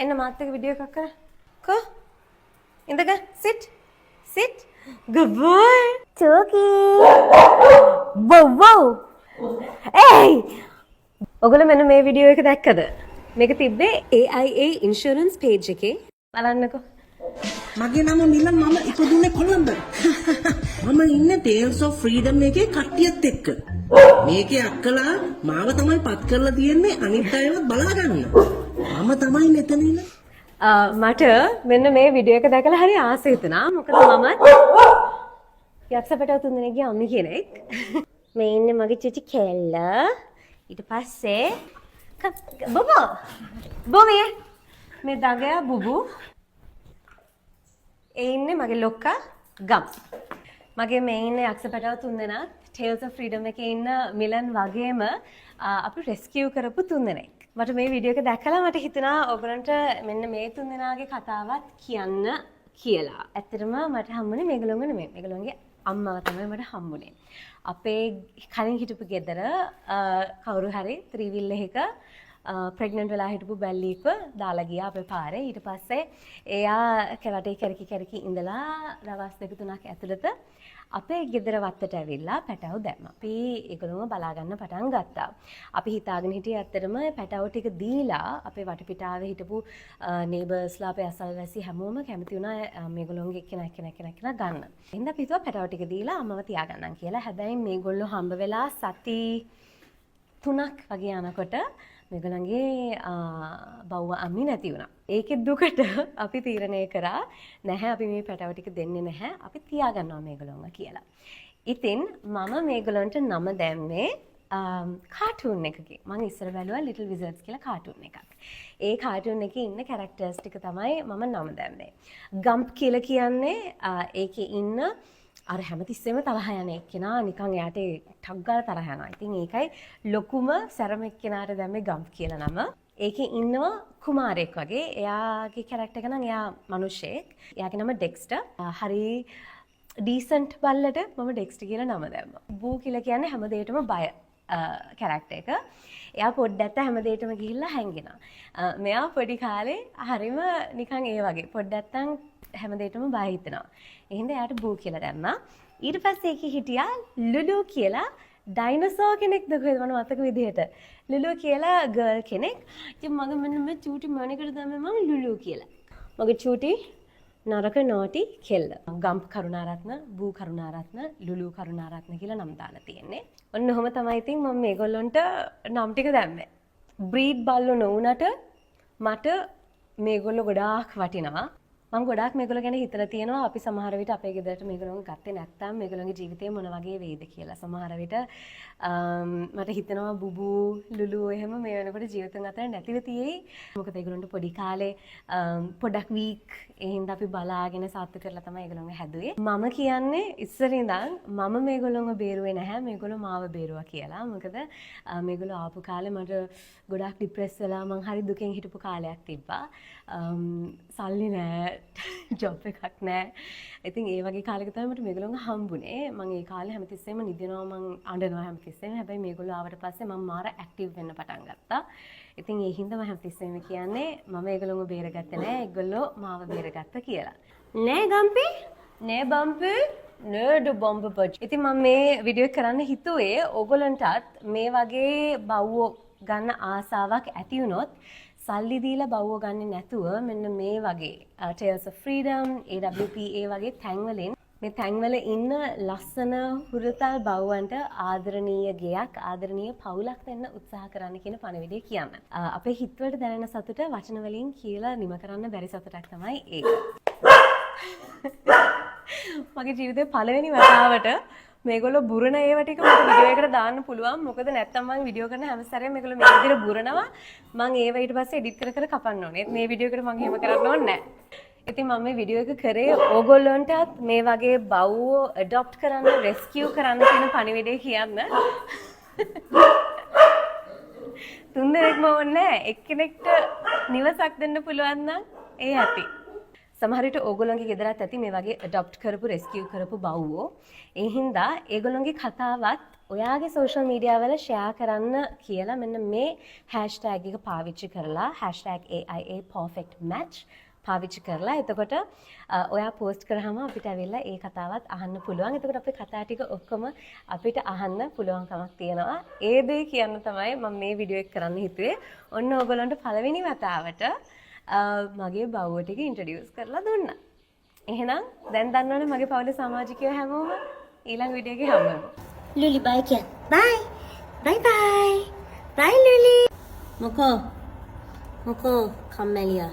එන්න මාත් එක්ක වීඩියෝ එකක් කරන්න. කෝ? ඉඳගන්න. Sit. Sit. Good boy. චෝකී. Wow wow. ඒයි. ඔයගොල්ලෝ මෙන්න මේ වීඩියෝ එක දැක්කද? මේක තිබ්බේ AIA insurance page එකේ. බලන්නකෝ. මගේ නම මිලන්, මම ඉපදුනේ කොළඹ. මම ඉන්නේ Tales of Freedom එකේ කට්ටියත් එක්ක. මේකේ අක්කලා මාව තමයි පත් කරලා තියෙන්නේ අනිත් අයවත් බලා ගන්න. මම තමයි මෙතන ඉන්නේ. මට මෙන්න මේ වීඩියෝ එක දැකලා හරි ආස හිතුණා. මොකද මමත් යක්ෂ පැටව තුන්දෙනෙක්ගේ අම්මි කෙනෙක්. මේ ඉන්නේ මගේ චුචි කෙල්ල. ඊට පස්සේ බුබු. බොමේ. මේ දඟයා බුබු. ඒ ඉන්නේ මගේ ලොක්කා ගම්. මගේ මේ ඉන්න යක්ෂ පැටව තුන්දෙනා Tales of Freedom එකේ ඉන්න මිලන් වගේම අපි රෙස්කියු කරපු තුන්දෙනෙක්. මට මේ වීඩියෝ එක දැකලා මට හිතුණා ඔයගොල්ලන්ට මෙන්න මේ තුන්දෙනාගේ කතාවත් කියන්න කියලා. ඇත්තටම මට හම්බුනේ මේගොල්ලෝව නෙමෙයි. මේගොල්ලෝගේ අම්මව තමයි මට හම්බුනේ. අපේ කලින් හිටපු ගෙදර කවුරු හරි ත්‍රිවිල් එකක ප්‍රෙග්නන්ට් වෙලා හිටපු බැල්ලියෙක්ව දාලා ගියා අපේ පාරේ. ඊට පස්සේ එයා වටේ කැරකි කැරකි ඉඳලා දවස් දෙක තුනක් ඇතුළත අපේ ගෙදර වත්තට ඇවිල්ලා පැටව් දැම්මා. අපි ඒගොල්ලෝව බලා ගන්න පටන් ගත්තා. අපි හිතාගෙන හිටියේ ඇත්තටම පැටව් ටික දීලා අපේ වටපිටාවේ හිටපු නේබර්ස්ලා, අපේ අසල්වැසි හැමෝම කැමති වුණා මේගොල්ලෝන්ගේ එක්කෙනා එක්කෙනා එක්කෙනා එක්කෙනා ගන්න. එහෙනම් අපි හිතුවා පැටව් ටික දීලා අම්මව තියාගන්නම් කියලා. හැබැයි මේගොල්ලෝ හම්බ වෙලා සති 3ක් වගේ යනකොට මේගොල්ලන්ගේ බව්ව අම්මි නැති වුණා. ඒකේ දුකට අපි තීරණය කරා නැහැ, අපි මේ පැටව ටික දෙන්නේ නැහැ, අපි තියාගන්නවා මේගොල්ලොන්ව කියලා. ඉතින් මම මේගොල්ලන්ට නම දැම්මේ කාටූන් එකකින්. මං ඉස්සර බැලුවා Little Wizards කියලා කාටූන් එකක්. ඒ කාටූන් එකේ ඉන්න කැරක්ටර්ස් ටික තමයි මම නම දැම්මේ. ගම්ප් කියලා කියන්නේ ඒකේ ඉන්න අර හැමතිස්සෙම තරහ යන එක්කෙනා, නිකන් එයාට ටක් ගාලා තරහ යනවා. ඉතින් ඒකයි ලොකුම සැරම එක්කෙනාට දැම්මේ ගම්ප් කියලා නම. ඒකේ ඉන්නවා කුමාරයෙක් වගේ. එයාගේ කැරක්ටර් එක නම් එයා මිනිහෙක්. එයාගේ නම ඩෙක්ස්ටර්. හරි ඩීසන්ට් බල්ලට මම ඩෙක්ස්ටර් කියලා නම දැම්මා. බූ කියලා කියන්නේ හැම දෙයකටම බය කැරක්ටර් එක. එයා පොඩ්ඩක් හැම දෙයකටම ගිහිල්ලා හැංගෙනවා. මෙයා පොඩි කාලේ හරිම නිකන් ඒ වගේ පොඩ්ඩක් හැම දෙයකටම බය හිතෙනවා. ඒ හින්දා එයාට බූ කියලා දැම්මා. ඊට පස්සේ ඒකේ හිටියා ලුලු කියලා ඩයිනෝසෝර් කෙනෙක්ද කොහෙද මට මතක විදිහට. ලුලු කියලා ගර්ල් කෙනෙක්. ඉතින් මගේ මෙන්න මේ චූටි මණිකට දැම්මේ මං ලුලු කියලා. මගේ චූටි නරක නෝටි කෙල්ල. ගම්ප් කරුණාරත්න, බූ කරුණාරත්න, ලුලු කරුණාරත්න කියලා නම් දාලා තියෙන්නේ. ඔන්න ඔහොම තමයි ඉතින් මම මේගොල්ලොන්ට නම් ටික දැම්මේ. බ්‍රීඩ් බල්ලෝ නොවුනට මට මේගොල්ලෝ ගොඩාක් වටිනවා. මං ගොඩාක් මේගොල්ලෝ ගැන හිතලා තියෙනවා, අපි සමහර විට අපේ ගෙදරට මේගොල්ලෝව ගත්තේ නැත්තම් මේගොල්ලෝගේ ජීවිතේ මොන වගේ වෙයිද කියලා. සමහර විට මට හිතෙනවා බුබු, ලුලු එහෙම මේ වෙනකොට ජීවිතුන් අතර නැතිව තියෙයි. මොකද ඒගොල්ලන්ට පොඩි කාලේ පොඩක් වීක්. ඒ හින්දා අපි බලාගෙන සාත්තු කරලා තමයි ඒගොල්ලෝව හැදුවේ. මම කියන්නේ ඉස්සර ඉඳන් මම මේගොල්ලෝව බේරුවේ නැහැ, මේගොල්ලෝ මාව බේරුවා කියලා. මොකද මේගොල්ලෝ ආපු කාලේ මට ගොඩාක් ඩිප්‍රෙස් වෙලා මං හරි දුකෙන් හිටපු කාලයක් තිබ්බා. සල්ලි නෑ, ජොබ් එකක් නෑ. ඉතින් ඒ වගේ කාලෙක තමයි මට මේගොල්ලෝව හම්බුනේ. මං ඒ කාලේ හැමතිස්සෙම නිදිනවා, මං අඬනවා හැමතිස්සෙම. හැබැයි මේගොල්ලෝ ආවට පස්සේ මං මාර ඇක්ටිව් වෙන්න පටන් ගත්තා. ඉතින් ඒ හින්දා මම හැමතිස්සෙම කියන්නේ මම ඒගොල්ලෝව බේරගත්තේ නෑ, ඒගොල්ලෝ මාව බේරගත්තා කියලා. නෑ ගම්පි, නෑ බම්පි, නේද බම්බ බජ්. ඉතින් මම මේ වීඩියෝ එක කරන්න හිතුවේ ඕගොල්ලන්ටත් මේ වගේ බව්වෝ ගන්න ආසාවක් ඇති වුණොත් සල්ලි දීලා බව්වෝ ගන්නේ නැතුව මෙන්න මේ වගේ Tales of Freedom, AWPA වගේ තැන්වලින්, මේ තැන්වල ඉන්න ලස්සන හුරතල් බව්වන්ට ආදරණීය ගෙයක්, ආදරණීය පවුලක් දෙන්න උත්සාහ කරන්න කියන පණිවිඩය කියන්න. අපේ හිතවලට දැනෙන සතුට වචන වලින් කියලා නිම කරන්න බැරි සතුටක් තමයි ඒක. මගේ ජීවිතේ පළවෙනි වතාවට මේගොල්ලෝ බුරන ඒවා ටික මට වීඩියෝ එකට දාන්න පුළුවන්. මොකද නැත්තම් මං වීඩියෝ කරන හැම සැරේම මේගොල්ලෝ මේ විදිහට බුරනවා. මං ඒවා ඊට පස්සේ එඩිට් කර කර කපන්න ඕනේ. ඒත් මේ වීඩියෝ එකට මං එහෙම කරන්න ඕනේ නෑ. ඉතින් මම මේ වීඩියෝ එක කරේ ඕගොල්ලන්ටත් මේ වගේ බව්වෝ ඇඩොප්ට් කරන්න, රෙස්කියු කරන්න කියන පණිවිඩය කියන්න. තුන් දෙනෙක්ම ඕනේ නෑ. එක්කෙනෙක්ට නිවසක් දෙන්න පුළුවන් නම් ඒ ඇති. සමහර විට ඕගොල්ලන්ගේ ගෙදරත් ඇති මේ වගේ ඇඩොප්ට් කරපු, රෙස්කියු කරපු බව්වෝ. ඒ හින්දා ඒගොල්ලන්ගේ කතාවත් ඔයාගේ සෝෂල් මීඩියා වල ෂෙයා කරන්න කියලා මෙන්න මේ හැෂ්ටැග් එක පාවිච්චි කරලා, #AIAPerfectMatch පාවිච්චි කරලා, එතකොට ඔයා පෝස්ට් කරාම අපිට ඇවිල්ලා ඒ කතාවත් අහන්න පුළුවන්. එතකොට අපේ කතා ටික ඔක්කොම අපිට අහන්න පුළුවන්කමක් තියෙනවා. ඒ දේ කියන්න තමයි මම මේ වීඩියෝ එක කරන්න හිතුවේ. ඔන්න ඔයගොල්ලන්ට පළවෙනි වතාවට මගේ බව්ව ටික ඉන්ට්‍රොඩියුස් කරලා දුන්නා. එහෙනම් දැන් දන්නවනේ මගේ පවුලේ සමාජිකයෝ හැමෝම. ඊළඟ වීඩියෝ එකේ හම්බ වෙමු. ලුලි බයි කියන්න. බයි. බයි බයි. බයි ලුලි. මොකෝ? මොකෝ කම්මැලියා?